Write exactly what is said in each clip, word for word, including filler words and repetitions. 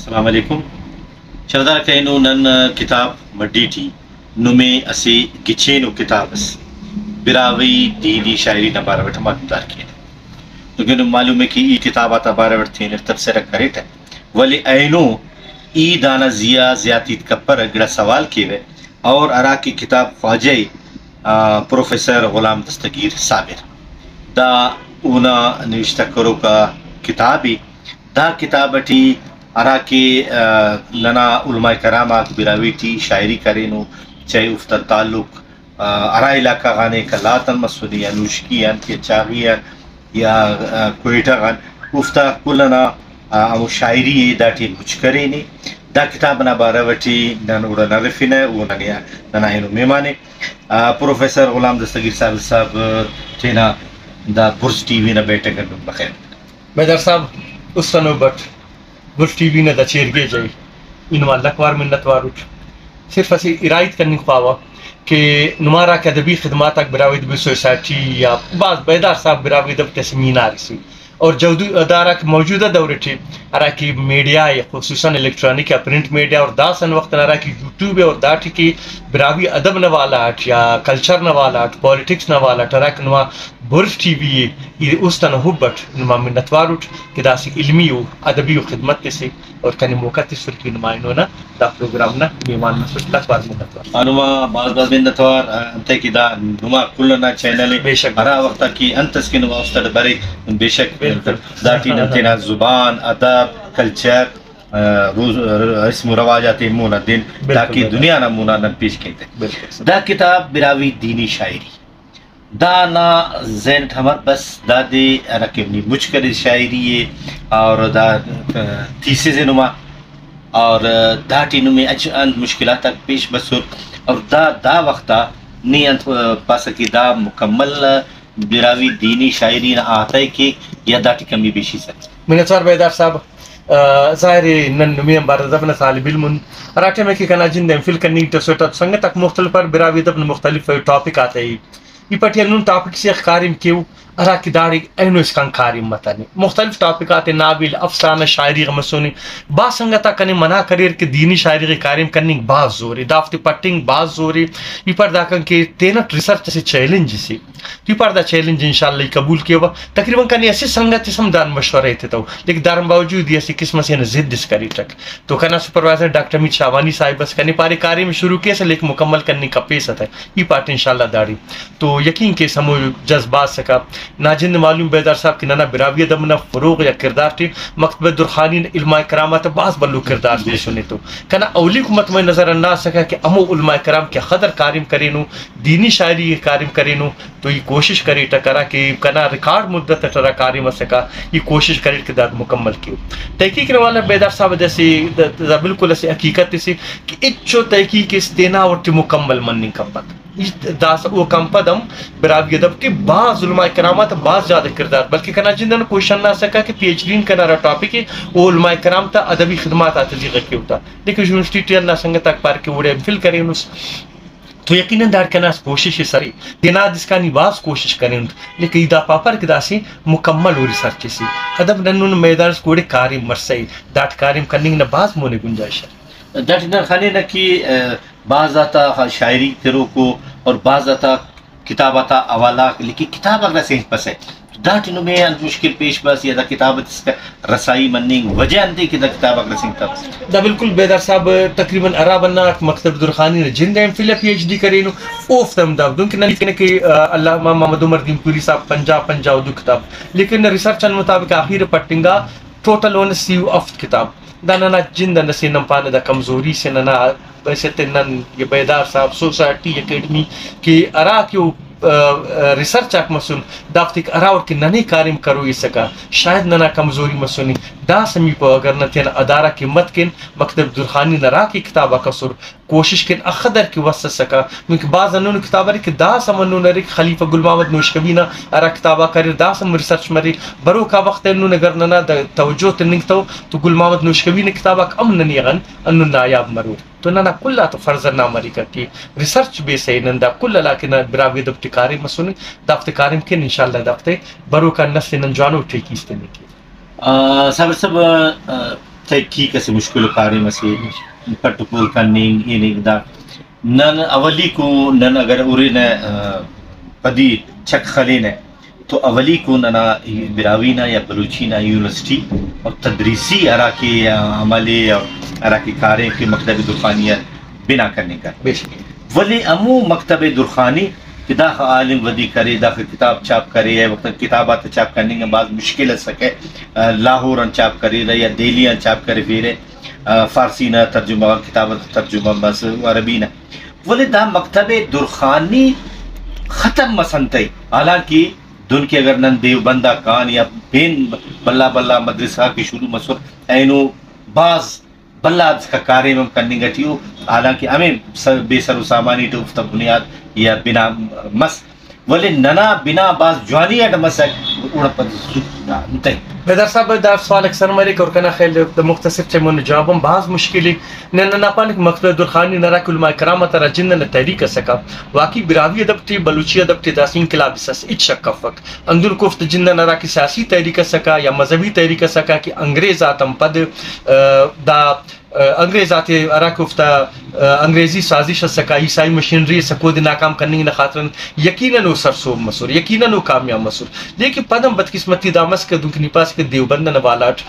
السلام علیکم۔ شاہدار کہ اینو نن کتاب مڈی ٹی نمے اسہ گچینو کتاب اس براہوئی دینی شاعری نا بارو اٹ معلومدار کینہ۔ تو کہ نم معلوم ء کہ ای کتاب آتا بارو اٹ تینٹ تبصرہ کریٹہ، ولے اینو ای دانا زیہا زیات ہیت کپرہ، گڑا سوال کیوہ، اور ہرا کہ کتاب خواجہ ء، آ، پروفیسر غلام دستگیر صابر، دا اونا نوشتہ کروکا کتاب ء۔ دا کتاب ٹی ہرا کہ، آ، ننا علماء کرام آک براہوئی ٹی شاعری کرینو، چاہے اوفتا تعلق، آ، ہرا علاقہ غانے، قلات آن مسنے یا نوشکی آن یا چاغی آن یا، آ، کوئٹہ غان، اوفتا کل ئنا، آ، ہمو شاعری ء داٹی مچ کرینے۔ دا کتاب نا بارو ٹی نن اوڑان ہرفنہ، او ننے، ننا اینو مہمان ء۔ آ، پروفیسر غلام دستگیر صابر صاحب تینا دا برز ٹی وی نا بیٹھک اٹ نم بخیر۔ بیدار صاحب، است انو بٹ برز ٹی وی نا دا چیر گیج ء ای نما لکھ وار منت وار اٹ۔ صرف اسہ ارا ہیت کننگ خواوہ کہ نما ہراکہ ادبی خدمات آک براہوئی ادبی سوسائٹی یا بھاز بیدار صاحب براہوئی ادب ٹی اسہ مینار اسے، اور جودو-، داراک موجودہ دور ٹی ہراکہ میڈیا ء، خصوصاً الیکٹرانک یا پرنٹ میڈیا، اور داسہ وخت نا ہراکہ یوٹیوب ء، اور داٹی کہ براہوئی ادب نا حوالہ اٹ یا کلچر نا حوالہ اٹ، پالیٹکس نا حوالہ اٹ ہراکہ نما برز ٹی وی ء، ای است انا حب اٹ نما منت وار اٹ کہ دا اسہ علمی و ادبی و خدمت اسے اور کنے موقع تسر کہ نما اینو نا دا پروگرام نا مہمان مسٹ۔ لکھ وار منت وار۔ آ، نما بھاز بھاز منت وار، آ، انتئے کہ دا نما کل ئنا چینل ء۔ بے شک۔ ہرا وخت آ کہ انت اس کہ نما است اٹ بریک، بے شک بالکل۔ داٹی نن تینا زبان، ادب، کلچر، آ، روز، رسم و رواج آتے مون آ دن، بالکل، تاکہ بالکل۔ دنیا نا مون آ نن پیش کین تہ۔ بالکل۔ دا کتاب براہوئی دینی شاعری۔ دانا ذہن اٹ امر بس دادے ہراکہ نی مچ کرے شاعری ء اور دا تھیسز ء نما، اور داٹی نمے اچ انت مشکلات آک پیش بسر، اور دا، دا وخت آ نی انت پاسہ کہ دا مکمل براہوئی دینی شاعری نا احاطہ ء کیک یا داٹی کمی بیشی اس ء؟ منتوار بیدار صاحب۔ آ، ظاہر ء نن نمے آنبار ادب نا طالب علم ان، ہرا ٹائم کہ کنا جند ء ایم فل کننگ ٹی اسٹ تو سنگت آک مختلف آ براہوئی ادب نا مختلف ٹاپک آتے ای پٹی ہندن ٹاپک سے آک کاریم کیو، ہرا کہ داڑے اینو اسکان کاریم متنے۔ مختلف ٹاپک آتے، ناول، افسانہ، شاعری غا مسنے۔ بھاز سنگت آک کنے منع کریر کہ دینی شاعری غا کاریم کننگ بھاز زورے، دافتے پٹنگ بھاز زورے۔ ای پٹ داکان کہ تینٹ ریسرچ اسہ چیلنج اسے۔ تو ای پار دا چیلنج انشاءاللہ ای قبول کیوہ۔ تقریباً کنے اسہ سنگت اس ہم دان مشورہ ایتتو، لیکن داڑان باوجود ای اسہ قسم اسے نا ضد اس کریٹک۔ تو کنا سپروائزر ڈاکٹر حمید شاہوانی صاحب اس کنے پارے کاریم شروع کیسہ لیکن مکمل کننگ کپیسہ تہ۔ ای پاٹ انشاءاللہ داڑے تو یقین کیس ہمو جذبہ اسکہ۔ نا جند معلوم بیدار صاحب کہ ننا براہوئی ادب نا فروغ یا کردار ٹی مکتبہ درخانی نا علماء کرام آتا بھاز بھلو کردار مسنے تو کنا اولیکو مطمئن نظر ہندا اسکہ کہ ہمو علماء کرام کہ اخدر کاریم کرینو، دینی شاعری کاریم کرینو، تو ای کوشش کریٹہ کرا کہ کنا ریکارڈ مدت اٹ ہرا کاریم اسکا، ای کوشش کریٹ کہ داد مکمل کیو۔ تحقیق نا حوالہ بیدار صاحب داسہ دا، دا بالکل اسہ حقیقت اسے کہ ہچو تحقیق اس تینا وٹ مکمل مننگ کپک۔ ای داسہ اوکان پد ہم براہوئی ادب ٹی بھاز علماء کرام آتا بھاز زیادہ کردار، بلکہ کنا جند انا کوشش ہندا اسکا کہ پی ایچ ڈی کنا ہرا ٹاپک ء او علماء کرام تا ادبی خدمات آتے ذکر کیو تا، لیکن یونیورسٹی ٹی ہندا سنگت آک پارے کہ اوڑے ایم فل کرینس۔ تو یقیناً داڑکن اسہ کوشش اس ارے، تینا داسکان ای بھاز کوشش کرینٹ، لیکن ای دا پاپر کہ داسہ مکمل او ریسرچ اسے۔ ادب نن نن میدان اس گوڑے کاریم مرسہ ای، داٹ کاریم کننگ نا بھاز مون ء گنجائش ارے۔ داٹی نن خنینہ کہ، آ، بھاز آتا خ-، شاعری تروکو اور بھاز آتا کتاب آتا حوالہ آک، لیکن کتاب آک داسہ ہنپسہ۔ داٹی نمے انت مشکل پیش بس یا دا کتاب اتسکہ رسائی مننگ، وجہ انتے کہ دا کتاب آک رسینگتوس؟ دا بالکل بیدار صاحب تقریباً ہرا بندغ آک مکتبہ درخانی نا جند ء ایم فل یا پی ایچ ڈی کرینو، اوفتا ہم دا دنکہ نن کنے کہ، آ، علامہ محمد عمر دیمپوری صاحب پنجاہ، پنجاہ و دو کتاب، لیکن ریسرچ آن مطابق آخیر پٹنگا ٹوٹل اونا سی و ہفت کتاب۔ دا ننا جند انا اسہ نن پانہ دا کمزوری سے ننا، بحیثیت نن یا بیدار صاحب سوسائٹی اکیڈمی کہ ہرا کہ او، آ، آ، ریسرچ آک مسن، دافتے ہرا وڑ کہ ننے کاریم کروئی اسکا، شاید ننا کمزوری مسنے۔ داسہ می پاوہ اگر نن تینا ادارہ کہ مت کین، مکتبہ درخانی نا ہرا کہ کتاب آک اسر، کوشش کین اخدر کہ وس اسکا۔ دنکہ بھاز ہندنو کتاب ارے کہ داسہ ہم ہندن ارے کہ خلیفہ گل محمد نوشکوی نا ہرا کتاب آک اریر داسہ ہم ریسرچ مرے۔ بروکا وخت ہندن اگر ننا دا توجہ تننگتو تو گل محمد نوشکوی نا کتاب آک ہم ننے غان ہندن نایاب مرور۔ تو ننا کل آتا فرض ہندا مریک کہ ریسرچ بیسہ نن دا کل علاقہ نا براہوئی ادب ٹی کاریم مسنے، دافتے کاریم کین انشاءاللہ دافتے بروکا نسل نن جوانو ٹیکی اس تننگ کین۔ آ، صابر صاحب، آ، تحقیق اسہ مشکل ءُ کاریم اسے، پٹ ءُ پول کننگ، ہننگ دا۔ نن اولیکو نن اگر ہرنہ، آ، پدی چک خلینہ تو اولیکو ننا براہوئی نا یا بلوچی نا یونیورسٹی اور تدریسی ہراکہ عمل ءِ اور ہراکہ کاریم کہ مکتبِ درخانی آ بنا کننگ ءِ۔ بے شک۔ ولے ہمو مکتبِ درخانی کہ داخہ عالم ودی کرے، داخہ کتاب چھاپ کرے، اے وخت کتاب آتے چھاپ کننگ آن بھاز مشکل اسکہ، آ، لاہور آن چھاپ کریرہ یا دہلی آن چھاپ کرفیرہ، آ، فارسی نا ترجمہ غاک، کتاب آتے ترجمہ مس و عربی نا، ولے دا مکتبِ درخانی ختم مس انتئے، حالانکہ دن کہ اگر نن دیوبند آ کان یا پین بھلا بھلا مدرسہ غاک کہ شروع مسر، اینو بھاز بھلا اسکا کاریم ہم کننگ ٹی ءُ، حالانکہ ہمے سر، بے سر و سامانی ٹی اوفتا بنیاد یا بنا مس، ولے ننا بنا بھاز جوانی اٹ مسک، اوڑان پد زوت دا انتئے۔ بیدار صاحب، دا سوال اکثر مریک اور کنا خیال دا مختصر ٹائم اندے جواب ہم بھاز مشکل ءِ۔ نن ننا پانک مکتبِ درخانی نا ہراکہ علماء کرام آتا ہرا جند انا تحریک اسکا، واقعی براہوئی ادب ٹی، بلوچی ادب ٹی داسہ انقلاب اس ئس، ہچ شک افک۔ ہندن کہ اوفتا جند انا ہراکہ سیاسی تحریک اسکا یا مذہبی تحریک اسکا کہ انگریز آتان پد، آ، دا، آ، انگریز آتے ہراکہ اوفتا، آ، انگریزی سازش اسکا، عیسائی مشینری اسکا، اودے ناکام کننگ نا خاطران یقیناً او سرسہب مسر، یقیناً او کامیاب مسر۔ لیکن پد ہم بدقسمتی دا مس کہ دنکہ نی پاس کہ دیوبند انا والاٹ،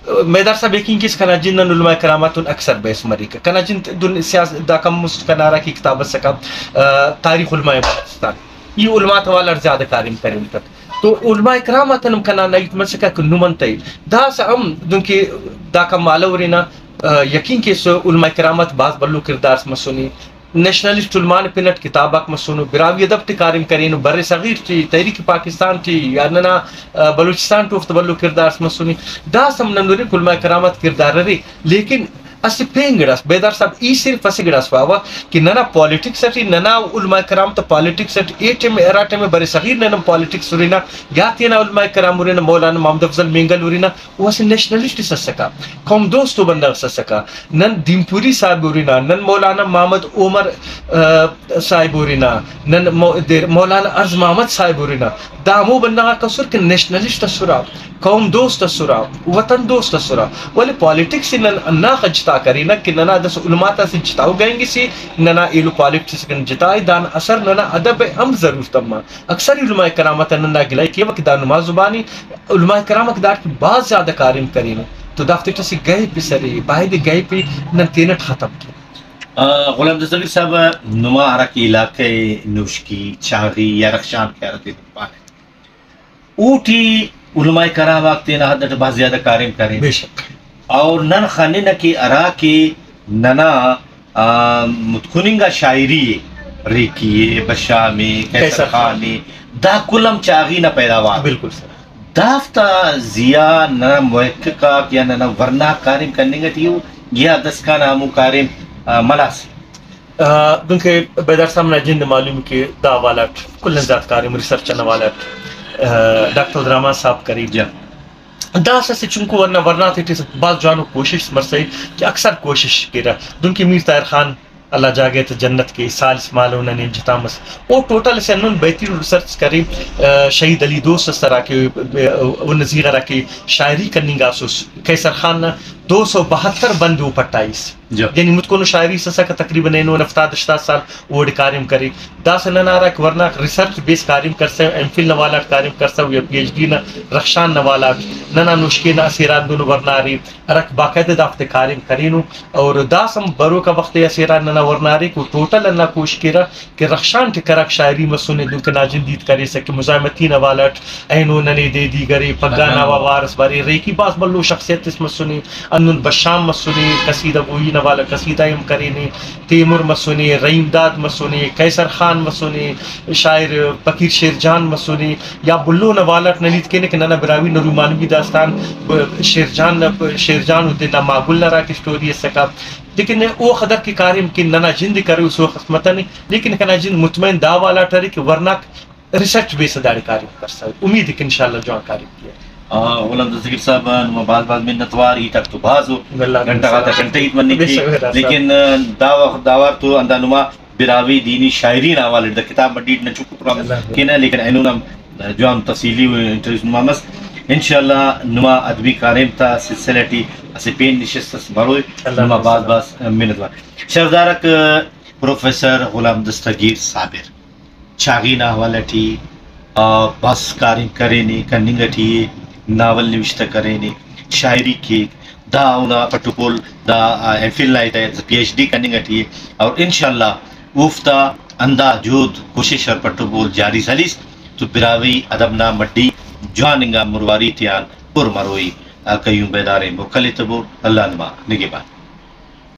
آ، میدار صاحب یقین کیس کنا جند آن علماء کرام آتون اکثر بحث مریک۔ کنا جند دن سیاس-، دا کم مست کنا ہراکہ کتاب اسکا، آ، تاریخ علماء پاکستان۔ ای علماء تا حوالہ اٹ زیادہ کاریم کرینتک۔ تو علماء کرام آتان ہم کنا ہیت مسکہ کہ نم انتئے۔ داسہ ہم دنکہ داکان مالو ہرنہ، آ، یقین کیسہ علماء کرام آتے بھاز بھلو کردار اس مسنے۔ نیشنلسٹ علماء نا پن اٹ کتاب آک مسنو، براہوئی ادب ٹی کاریم کرینو، بر صغیر ٹی، تحریک پاکستان ٹی یا ننا، آ، بلوچستان ٹی اوفتا بھلو کردار اس مسنے۔ داسہ ہم نن ہرن کہ علماء کرام آتے کردار ارے، لیکن اسہ پین گڑاس، بیدار صاحب، ای صرف اسہ گڑاس پاوہ کہ ننا پالیٹکس اٹی، ننا علماء کرام تا پالیٹکس اٹ اے ٹائم، ہرا ٹائم بر صغیر نن پالیٹکس ہرنہ یا تینا علماء کرام ہرنہ، مولانا محمد افضل مینگل ہرنہ، او اسہ نیشنلسٹ اس اسکہ، قوم دوستو بندغ اس اسکہ۔ نن دین پوری صاحب ہرنہ، نن مولانا محمد عمر، آ، صاحب ہرنہ، نن مو-، دیر مولانا ارض محمد صاحب ہرنہ، دا ہمو بندغ آک اسر کہ نیشنلسٹ اسرہ، قوم دوست اسرہ، وطن دوست اسرہ، ولے پالیٹکس ئے نن ہنداخہ جتا کرینہ کہ ننا داسہ علماء تا اسہ جتاؤ گہنگ سے، ننا ایلو پالیٹکس کن جتا ءِ، دانا اثر ننا ادب ءِ ہم ضرور تما۔ اکثر علماء کرام آتا نن دا گلہ ءِ کیوہ کہ دا نما زبان ءِ، علماء کرام آک داٹی بھاز زیادہ کاریم کرینو، تو دافتے ٹی اسہ گیپ اس ارے، باید گیپ ءِ نن تینٹ ختم کین۔ آ، غلام دستگیر صاحب، نما ہرا کہ علاقہ نوشکی، چاغی یا رخشان کہ ہرا تے پانہ، اوٹی علماء کرام آک تینا حد اٹ بھاز زیادہ کاریم کرین۔ بے شک۔ اور نن خننہ کہ ہرا کہ ننا، آ، متکننگ آ شاعری ءِ، ریکی ءِ، بشام ءِ، قیصر قیصر خان ءِ، دا کل ہم چاغی نا پیداوار۔ بالکل سر۔ دافتا ضیاء ننا محقق آک یا ننا ورناک کاریم کننگ ٹی ءُ یا داسکان ہمو کاریم، آ، ملاس؟ آ، دنکہ بیدار صاحب نا جند معلوم کہ دا حوالہ اٹ کل آن زیات کاریم ریسرچ نا حوالہ اٹ، آ، ڈاکٹر عبدالرحمن صاحب کرے۔ جی۔ داسہ اسہ چنکو ورنا، ورنا تیٹی اسہ بھاز جوانو کوشست مرسا کہ اکثر کوشست کیرہ۔ دنکہ میر طاہر خان اللہ جاگہ تے جنت کے، سالس مالو ننے جتا مس۔ او ٹوٹل اسہ ہندن بہترین ریسرچ کرے، آ، شہید علی دوست اس ہرا کہ، آ، او نزیغ ہرا کہ شاعری کننگاسس، قیصر خان نا دو سو بہتر بند او پٹائیس۔ جی۔ یعنی متکن شاعری اس اسکہ تقریباً اینو ہفتاد ہشتاد سال اوڑے کاریم کرے۔ داسہ ننا ہرا کہ ورناک ریسرچ بیس کاریم کرسہ، ایم فل نا والا اٹ کاریم کرسہ یا پی ایچ ڈی نا رخشان نا والا اٹ ننا نوشکے نا اسہ ہرا ہندنو ورنا ارے، ہراکہ باقاعدہ دافتے کاریم کرینو۔ اور داسہ ہم بروکا وخت اسہ ہرا ننا ورنا ارے کہ ٹوٹل ہندا کوشش کیرہ کہ رخشان ٹی ہراکہ شاعری مسنے، دنکہ ناجند ہیت کریسہ کہ مزاحمتی نا حوالہ اٹ اینو ننے دے دیگر ءِ، پگہ نا وا وارث بارے، ریکی بھاز بھلو شخصیت اس مسنے، ہندن بشام مسنے، قصیدہ گوئی نا حوالہ قصیدہ ہم کرینے، تیمور مسنے، رحیم داد مسنے، قیصر خان مسنے، شاعر فقیر شیر جان مسنے، یا بھلو نا حوالہ اٹ نن ہیت کینہ کہ ننا براہوئی نا رومانوی داستان، ب-، شیر جان نا، شیر جان و تینا ماگل نا ہراکہ اسٹوری اسکہ، لیکن او قدر کہ کاریم کن ننا جند کرے و سوخ اس متنے، لیکن کنا جند مطمئن دا حوالہ اٹ ارے کہ ورناک ریسرچ بیس داڑے کاریم کرسا، امید ءِ کہ انشاءاللہ جوان کاریم کیہ۔ آ، غلام دستگیر صاحب، نما بھاز بھاز منت وار، ہیت آک تو بھاز ءُ، اللہ گھنٹہ غاتا گھنٹہ ہیت مننگ بے شک، کے، بے شک۔ لیکن، آ، دا وخت دا وار تو ہندا نما براہوئی دینی شاعری نا حوالہ اٹ دا کتاب مڈی اٹ نن چنکو پروگرام اللہ کینہ، لیکن اینو ہم جوان تفصیلی انٹرویوز نما مس۔ انشاءاللہ نما ادبی کاریم تا سلسلہ ٹی اسہ پین نشست اس مروئے۔ اللہ نما حافظ۔ بھاز بھاز منت وار۔ شرفدارک پروفیسر غلام دستگیر صابر، چاغی نا حوالہ ٹی، آ، بھاز کاریم کرینے، کننگ ٹی اے، ناول نوشتہ کرینے، شاعری کیک، دا اونا پٹ و پول دا، آ، ایم فل نا ہیت ءِ، پی ایچ ڈی کننگ ٹی اے، اور انشاءاللہ اوفتا ہندا جہد، کوشش اور پٹ و پول جاری سلیس تو براہوئی ادب نا مڈی جوان انگا مرواری تیان پر مروئی۔ آ، قیوم بیدار ءِ موکل ایتبو۔ اللہ نما نگہبان۔